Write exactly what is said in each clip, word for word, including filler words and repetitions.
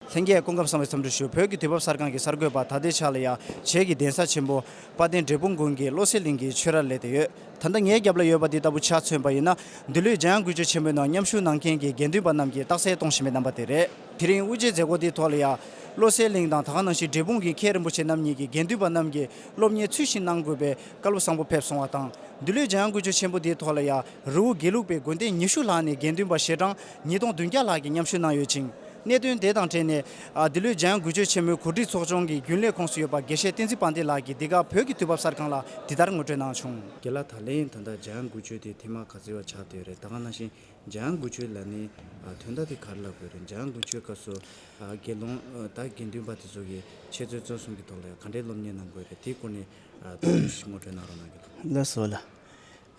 ལྷན་རྒྱས་སྐུ་ཁམས་བཟང་བའི་འཚམས་འདྲི་ཞུ། བོད་ཀྱི་དུས་བབ་གསར་ཁང་གི་གསར་འགོད་པ་ད་ལྟའི་ཆ་ལ་ཡང་བྱེས་ཀྱི་གདན་ས་ཆེན་པོ་དཔལ་ལྡན་འབྲས་སྤུངས་དགོན་གྱི་བློ་གསལ་གླིང་གི་ཆོས་རར་སླེབས་བསྡད་ཡོད། ད་ལྟ་ངའི་རྒྱབ་ལ་ཡོད་པ་འདི་ལྟ་བུ་ཆ་མཚོན་པ་ཡིན་ན། འདི་ལོའི་འཇམ་དབྱངས་དགུན་ཆོས་ཆེན་མོའི་ནང་མཉམ་ཞུགས་གནང་མཁན་གྱི་དགེ་འདུན་པ་རྣམས་ཀྱིས་རྟགས་གསལ་གཏོང་བཞིན་པའི་རྣམ་པ་དེ་རེད། དེ་རིང་དབུ་འབྱེད་མཛད་སྒོ་འདིའི་ཐོག་ལ་ཡང་བློ་གསལ་གླིང་དང་ད་ག་ནང་བཞིན་འབྲས་སྤུངས་ཀྱི་མཁན་རིན་པོ་ཆེ་རྣམ་གཉིས་ཀྱིས་དགེ་འདུན་པ་རྣམས་ཀྱི་སློབ་གཉེར་ཚུལ་བཞིན་གནང་དགོས་པའི་བཀའ་སློབ་བཟང་པོ་ཕེབས་སོང་བ་དང་། འདི་ལོའི་འཇམ་དབྱངས་དགུན་ཆོས་ཆེན་པོ་འདིའི་ཐོག་ལ་ཡང་རི་བོ་དགེ་ལུགས་པའི་དགོན་སྡེ་ཉི་ཤུ་ལྷག་ནས་དགེ་འདུན་པ་ཞལ་གྲངས་ཉིས་སྟོང་བདུན་བརྒྱ་ལྷག་གིས་མཉམ་ཞུགས་གནང་ཡོད་ཅིང་། གནད་དོན་དེ་དང་འབྲེལ་ནས། ཨ། འདི་ལོའི་འཇམ་དབྱངས་དགུན་ཆོས་ཆེན་མོའི་གོ་སྒྲིག་ཚོགས་ཆུང་གི་རྒྱུན་ལས་ཁོངས་སུ་ཡོད་པ་དགེ་བཤེས་བསྟན་འཛིན་དཔལ་ལྡན་ལགས་ཀྱིས་འདི་ག་བོད་ཀྱི་དུས་བབ་གསར་ཁང་ལ་འདི་ལྟར་ངོ་སྤྲོད་གནང་བྱུང་། རྒན་ལགས། ད་ལན་ད་ལྟ་འཇམ་དབྱངས་དགུན་ཆོས་དེ་ཐེངས་མ་ག་ཚོད་བ་ཆགས་བསྡད་ཡོད་རེད། ད་ག་ནང་བཞིན་འཇམ་དབྱངས་དགུན་ཆོས་ལབ་ནས། ཨ། དོན་དག་དེ་ག་རེ་ལབ་དགོས་རེད། འཇམ་དབྱངས་དགུན་ཆོས་སྐབས་སུ། ཨ། དགེ་སློང་། ཨ། ད་དགེ་འདུན་པ་དེ་ཚོ་གིས་འཆད་རྩོད་རྩོམ་གསུམ་གྱི་ཐོག་ལ་ག་འདྲའི་སློབ་གཉེར་གནང་དགོས་རེད། དེའི་སྐོར་ནས། ཨ། ཐུགས་རྗེ་ཆེ་ངོ་སྤྲོད་གནང་རོགས་གནང་གི། ལགས་སོ་ལགས།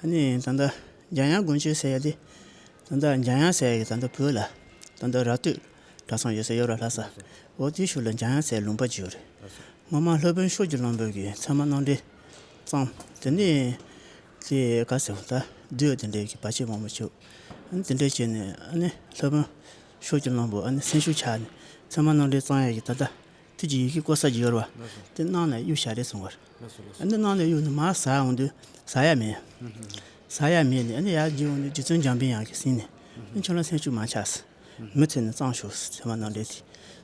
ཨ་ནི་ད་ལྟ་འཇམ་དབྱངས་དགུན་ཆོས་ཟེར་ཡ་དེ། ད་ལྟ་འཇམ་དབྱངས་ཟེར་ཡ་གི་ད་ལྟ་བོད་ལ་ད་ལྟ་ར་སྟོད་གྲྭ་ཚང་ཡོད་ས་ཡོད་ར་ལྷ་ས། འོ་དེའི་ཤུལ་ལ་འཇམ་དབྱངས་ཟེར་ལུང་པ་ཅིག་ཡོད་རེད། སྔོན་མ་སློབ་དཔོན་ཕྱོགས་ཀྱི་བློན་པོ་གིས་ཚད་མ་རྣམ་འགྲེལ་བརྩམས། དེ་ནས་དེ་ག་ཟེར་བ། ད་བསྡུས་དེ་འདྲའི་གི་བར་ཆད་མང་པོ་བྱུང་། ཨ་ནི་དེ་འདྲ་བྱས་ནས། ཨ་ནི་སློབ་དཔོན་ཕྱོགས་ཀྱི་བློན་པོ་ཨ་ནི་སེམས་ཤུགས་ཆག་ནས་ཚད་མ་རྣམ་འགྲེལ་བརྩམས་ཡ་གི་ད་ལྟ་དེ་གི་ཡི་གེ་བརྐོ་ས་ཅིག་ཡོད་རེད་བ། ལགས་སོ། དེ་གནང་ནས་གཡུག་བཞག་རེད་གསུང་བ་རེད། ལགས་སོ། ལགས་སོ། ཨ་ནི་གནང་ནས་གཡུག་ནས་མར་ཟ་འོང་དུས་ཟ་ཡ་མེད། ཨུ་ཧུ། ཟ་ཡ་མེད་ནས། ཨ་ནི་ཡར་རྒྱུགས་འོང་དུས་རྗེ་བཙུན་འཇམ་དཔལ་དབྱངས་ཀྱིས་ཟིན་ནས། ཨ་ནི་ཁྱོད་རང་སེམས་ཤུགས་མ་ཆག་ཟེར། མུ་མཐུད་ནས་བརྩམས་ཤོག་ཟེར། ཚད་མ་རྣམ་འགྲེལ་དེ་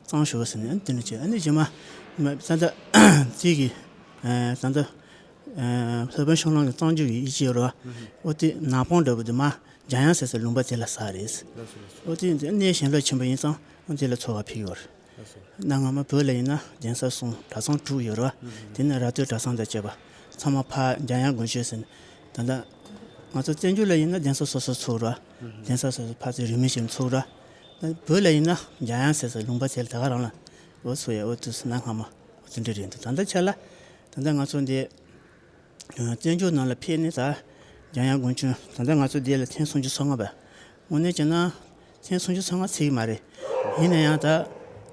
བརྩམས་ཤོག་ཟེར་ནས། ཨ་ནི་དེ་འདྲ་བྱས། ཨ་ནི་རྗེས་མ་མ་ད་ལྟ་དེ་གི། ཨ། ད་ལྟ། ཨ། སློབ་དཔོན་ཤོང་ལོང་གི་གཙང་རྒྱུད་ཀྱི་ཡིད་ཆེས་ཡོད་རེད་བ། ཨུ་ཧུ། འོ་དེ་ནག་པང་འདྲ་པོ་དེ་མར་འཇམ་དབྱངས་ཟེར་སའི་ལུང་པ་དེ་ལ་ཟ་རེད། ལགས་སོ། ལགས་སོ། འོ་དེ་གནས་ཞེན་ལོག་ཆེན་པོ་ཡིན་ཙང་། འོ་དེ་ལ་འཚོ་བ་ཕེབས་ཡོད་རེད། ལགས་སོ། གནའ་སྔ་མོ་བོད་ལ་ཡིན་ན་གདན་ས་གསུམ། གྲྭ་ཚང་དྲུག་ཡོད་རེད་བ། ཨུ་ཧུ། དེ་ནས་ར་སྟོད་གྲྭ་ཚང་དང་བཅས་པ་ཚང་མ་ཕར་འཇམ་དབྱངས་དགུན་ཆོས་ཟེར་ནས། ད་ལྟ་ང་ཚོ་བཙན་བྱོལ་ལ་ཡིན་ན་གདན་ས་སོ་སོ་ཚུགས་རེད་བ། ཨུ་ཧུ། གདན་ས་སོ་སོ་ཕར་ཚུར་རིང་མོ་ཞིག་ཚུགས་རེད་བ། ད་བོད་ལ་ཡིན་ན་འཇམ་དབྱངས་ཟེར་སའི་ལུང་པ་དེ་ལ་ད་ག་རང་ལ་འོ་ཚུགས་ཡ། འོ་དུས་སུ་གནའ་སྔ་མོ་འོ་དེ་འདྲ་རེད་འདུག། ད་ལྟ་ཆ་ལ་ད་ལྟ་ང་ཚོ་འདི་བཙན་བྱོལ་ནང་ལ་ཕེབས་ནས་ད་འཇམ་དབྱངས་དགུན་ཆོས་ད་ལྟ་ང་ཚོ་འདི་ལ་ཐེངས་སུམ་ཅུ་སོ་ལྔ་པ། དངོས་གནས་བྱས་ན་ཐེངས་སུམ་ཅུ་སོ་ལྔ་ཚིག་མ་རེད། ཡིན་ན་ཡང་ད་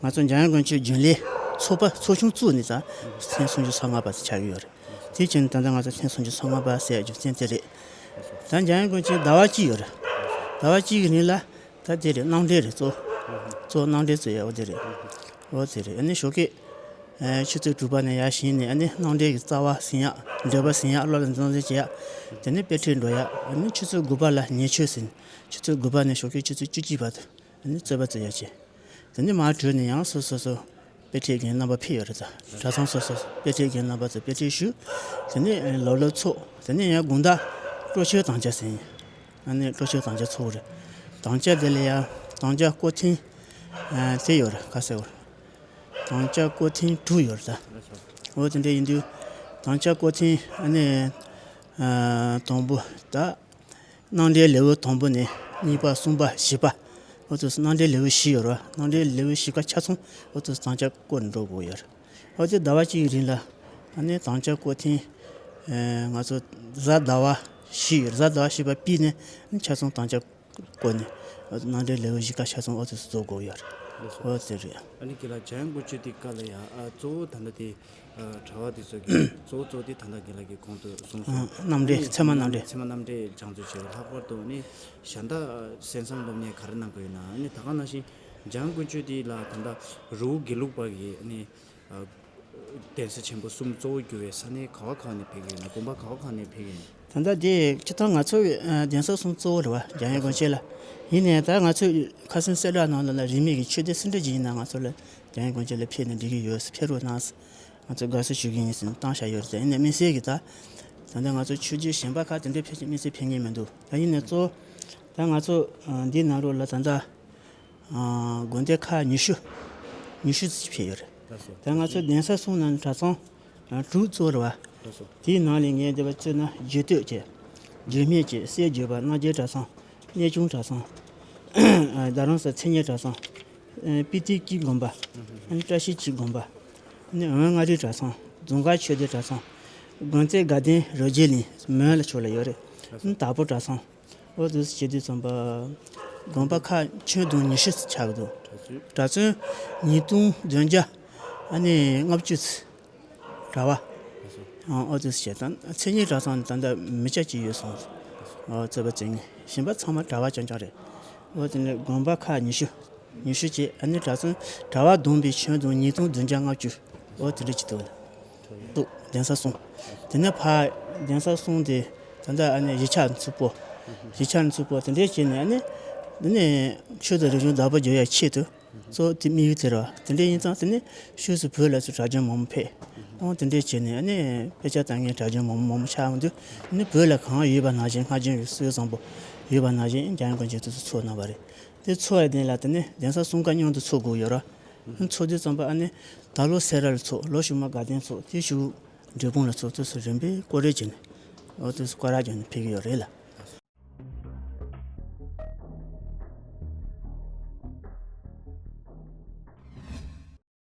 ང་ཚོ་འཇམ་དབྱངས་དགུན་ཆོས་རྒྱུན་ལས་ཚོགས་པ་ཚོགས་ཆུང་བཙུགས་ནས་ད་ཐེངས་སུམ་ཅུ་སོ་ལྔ་པ་དེ་ཆགས་ཀྱི་ཡོད་རེད། དེ་བྱས་ནས་ད་ལྟ་ང་ཚོ་ཐེངས་སུམ་ཅུ་སོ་ལྔ་པ་ཟེར་ཡ་རྒྱུ་མཚན་དེ་རེད། ད་འཇམ་དབྱངས་དགུན་ཆོས་ཟླ་བ་གཅིག་ཡོད་རེད། ཟླ་བ་གཅིག་གི་རིང་ལ། ད་དེ་རེད། རྣམ་འགྲེལ་རེད། གཙོ་གཙོ་རྣམ་འགྲེལ་བཙུགས་ཡ་འོ་དེ་རེད། འོ་དེ་རེད། ཨ་ནི་ཞོགས་ཀས། ཨ། ཆུ་ཚོད་དྲུག་པ་ནས་ཡར་བཞེངས་ནས། ཨ་ནི་རྣམ་འགྲེལ་གྱི་རྩ་བ་ཟིན་ཡ། འགྲེལ་པ་ཟིན་ཡ། བློ་ལ་འཛིན་འཛིན་བྱེད་ཡ། དེ་ནས་དཔེ་ཁྲིད་འགྲོ་ཡ། ཨ་ནི་ཆུ་ཚོད་དགུ་པ་ལ་ཉེར་མཆོད་ཟིན། ཆུ་ཚོད་དགུ་པ་ནས་ཞོགས་ཀས་ཆུ་ཚོད་བཅུ་གཅིག་བར་དུ། ཨ་ནི་རྩོད་པ་རྩོད་ཡ་བྱས། དེ་ནས་མར་བྲོས་ནས་ཡང་སོ་སོ་སོ་དཔེ་ཁྲིད་མཁན་རྣམ་པ་ཕེབས་ཡོད་རེད། ད་གྲྭ་ཚང་སོ་སོ་དཔེ་ཁྲིད་མཁན་རྣམ་པ་ཚོ་དཔེ་ཁྲིད་ཞུས། དེ་ནས་ལོ་ལོ་ཚོགས། དེ་ནས་ཡང་དགོང་དག་སྤྲོ་ཆོས་དམ་བཅའ་ཟིན། ཨ་ནི་སྤྲོ་ཆོས་དམ་བཅའ་ཚོགས་རེད། དམ་བཅའ་དེ་ལ་ཡང་དམ་བཅའ་སྐོར་ཐེངས། ཨ། དེ་ཡོད་རེད། ག་ཟེར་བ། དམ་བཅའ་སྐོར་ཐེངས་དྲུག་ཡོད་རེད་ད། འོ་དེ་འདྲ་ཡིན་དུས་དམ་བཅའ་སྐོར་ཐེངས། ཨ་ནི། ཨ། དང་པོ་ད་རྣམ་འགྲེལ་ལེའུ་དང་པོ་ནས་གཉིས་པ། གསུམ་པ། བཞི་པ། འོ་དེ་རྣམ་འགྲེལ་ལེའུ་བཞི་ཡོད་རེད་བ། རྣམ་འགྲེལ་ལེའུ་བཞི་ཀ་ཆ་ཚང་འོ་དེ་དམ་བཅའ་སྐོར་འགྲོ་དགོས་ཡོད་རེད། འོ་དེ་ཟླ་བ་གཅིག་གི་རིང་ལ། ཨ་ནི་དམ་བཅའ་སྐོར་ཐེངས། ཨ། ང་ཚོ་གཟའ་ཟླ་བ་བཞི་ཡོད་རེད། གཟའ་ཟླ་བ་བཞི་པ་པའི་ནས་ཆ་ཚང་དམ་བཅའ་སྐོར་ནས། འོ་དེ་རྣམ་འགྲེལ་ལེའུ་བཞི་ཀ་ཆ་ཚང་འོ་དེ་རྫོགས་དགོས་ཡོད་རེད། འོ་དེ་རེད། ཨ་ནི་རྒན་ལགས། འཇམ་དབྱངས་དགུན་ཆོས་དེ་སྐབས་ལ་ཡ། ཨ། གཙོ་བོ་ད་ལྟ་དེ། ཨ། གྲྭ་པ་དེ་ཚོ་གི་གཙོ་བོ་གཙོ་བོ་དེ་ད་ལྟ་རྒན་ལགས་ཀྱིས་གོང་དུ་གསུངས་སོང་། ཨ། རྣམ་འགྲེལ། ཨ་ནི་ཚད་མ་རྣམ་འགྲེལ། ཚད་མ་རྣམ་འགྲེལ་སྦྱང་བརྩོན་བྱས། ལྷག་པར་དུ་ཨ་ནི་གཞན་དག་གསན་བསམ་སློབ་གཉེར་ག་རེ་གནང་གི་ཡོད་ན། ཨ་ནི་ད་ག་ནང་བཞིན་འཇམ་དབྱངས་དགུན་ཆོས་དེ་ལ་ད་ལྟ་རི་བོ་དགེ་ལུགས་པ་གི་ཨ་ནི། ཨ། གདན་ས་ཆེན་པོ་གསུམ་གཙོ་བོ་གྱུར་བའི་ས་གནས་ག་བ་ག་བ་ནས་ཕེབས་ཀྱི་ཡོད་ན། དགོན་པ་ག་བ་ག་བ་ནས་ཕེབས་ཀྱི་ཡོད་ན། ད་ལྟ་དེ་སྤྱིར་བཏང་ང་ཚོའི། ཨ། གདན་ས་གསུམ་གཙོ་བོ་རེད་བ། འཇམ་དབྱངས་དགུན་ཆོས་ལ། ཡིན་ནའི་ད་ང་ཚོའི་ཁ་སང་གསལ་བསྒྲགས་ནང་ལ་རིས་མེད་ཀྱི་ཆོས་སྡེ་སུ་འདྲ་ཅིག་ཡིན་ན་ང་ཚོ་ལ་འཇམ་དབྱངས་དགུན་ཆོས་ལ་ཕེབས་ནས་འགྲིག་གི་ཡོད། ཕེབས་རོགས་གནང་། ང་ཚོ་དགའ་བསུ་ཞུ་གི་ཡིན་ཟེར་ནས་བཏང་བཞག་ཡོད་རེད། ཡིན་ནའི་དམིགས་བསལ་གྱི་ད་ད་ལྟ་ང་ཚོ་ཆོས་བརྒྱུད་གཞན་པ་ཁག་དེ་འདྲའི་ཕལ་ཆེར་དམིགས་བསལ་ཕེབས་མཁན་མི་འདུག། ད་ཡིན་ནའི་གཙོ་ད་ང་ཚོ། ཨ། འདིའི་ནང་ལོགས་ལ་ད་ལྟ། ཨ། དགོན་སྡེ་ཁག་ཉི་ཤུ། ཉི་ཤུ་ཙམ་ཕེབས་ཡོད་རེད། ལགས་སོ། ད་ང་ཚོ་གདན་ས་གསུམ་ནང་གྲྭ་ཚང་། ཨ། དྲུག་གཙོ་བོ་རེད་བ། ལགས་སོ། དེའི་ནང་ལས་ངས་འདི་བ་བརྩིས་ན་རྒྱུད་སྟོད་བཅས། རྒྱུད་སྨད་བཅས། སྲས་བརྒྱུད་པ། རྣམ་རྒྱལ་གྲྭ་ཚང་། གནས་ཆུང་གྲྭ་ཚང་། ཨ། རྡ་རམ་ས་མཚན་ཉིད་གྲྭ་ཚང་། ཨ། པི་ཏི་ཀི་དགོན་པ། ཨ་ནི་བཀྲ་ཤིས་འཁྱིལ་དགོན་པ། ཨ་ནི་འོན་མངའ་རིས་གྲྭ་ཚང་། རྫོང་དཀར་ཆོས་སྡེ་གྲྭ་ཚང་། དགོན་རྩེ་དགའ་ལྡན་རི་རྒྱལ་གླིང་། མོན་ལ་ཕྱོགས་ལ་ཡོད་རེད། ཨ་ནི་དྭགས་པོ་གྲྭ་ཚང་། འོ་དེ་བྱེད་དུས་ཙམ་པ། དགོན་པ་ཁག་ཁྱོན་བསྡོམས་ཉི་ཤུ་ཙམ་ཆགས་ཀྱི་འདུག། གྲྭ་བཙུན། གྲྭ་བཙུན་ཉིས་སྟོང་བདུན་བརྒྱ། ཨ་ནི་ལྔ་བཅུ་ཙམ། གྲྭ་པ། ཨ། འོ་དེ་བྱས། ད་མཚན་ཉིད་གྲྭ་ཚང་ནི་ད་ལྟ་མི་སྐྱ་གཅིག་ཡོད་སོང་། ཨ། རྩོད་པ་རྩོད་མཁན། གཞན་པ་ཚང་མ་གྲྭ་པ་རྐྱང་རྐྱང་རེད། འོ་དེ་ནས་དགོན་པ་ཁག་ཉི་ཤུ། ཉི་ཤུ་བྱས། ཨ་ནི་གྲྭ་ཚང་གྲྭ་པ་བསྡོམས་པའི་ཁྱོན་བསྡོམས་ཉིས་སྟོང་བདུན་བརྒྱ་ལྔ་བཅུ། འོ་དེ་འདྲ་ཅིག་འདུག་ལ། འདུག་གདན་ས་གསུམ། དེ་ནས་ཕར་གདན་ས་གསུམ་དེ་ད་ལྟ་ཨ་ནི་གཞིས་ཆགས་ཚུར་སྤོ། གཞིས་ཆགས་ཚུར་སྤོ། དེ་འདྲ་བྱས་ནས་ཨ་ནི་དེ་ནས་ཆོས་དང་རིག་གཞུང་བདག་པོ་རྒྱག་ཡ་ཆེད་དུ། གཙོ་བོ་དེ་དམིགས་ཡུལ་དེ་རེད་བ། དེ་འདྲ་ཡིན་ཙང་དེ་ནས་ཕྱོགས་སུ་བོད་ལ་ཚུར་གྲྭ་རྒྱུན་མང་པོ་ཕེབས། ཨང་དེ་འདྲ་བྱས་ནས་ཨ་ནི་དཔེ་ཆ་ལྟ་མཁན་གྲྭ་རྒྱུན་མང་པོ་མང་པོ་ཆགས་ཡོང་དུས། ཨ་ནི་བོད་ལ་གང་ཡོད་པ་ནང་བཞིན། སྔ་རྒྱུན་ཡོད་སྲོལ་བཟང་པོ་ཡོད་པ་ནང་བཞིན་འཇམ་དབྱངས་དཀོན་མཆོག་དེ་ཚོ་ཚོགས་གནང་བ་རེད། དེ་ཚོགས་ཡ་དེ་ལ་དེ་ནས་གདན་ས་གསུམ་ཀ་མཉམ་དུ་ཚོགས་དགོས་ཡོད་ར། ཨ་ནི་ཚོགས་དུས་ཙམ་པ་ཨ་ནི་ད་ལོ་སེ་ར་ལ་ཚོགས། ལོ་གཞུག་མ་དགའ་ལྡན་ཚོགས། དེ་གཞུག་འབྲས་སྤུངས་ལ་ཚོགས། དེ་ཚོ་རིམ་པས་སྐོར་ར་བྱས་ནས། འོ་དེ་ཚོ་སྐོར་ར་བྱས་ནས་ཕེབས་ཀྱི་ཡོད་རེད་ལ།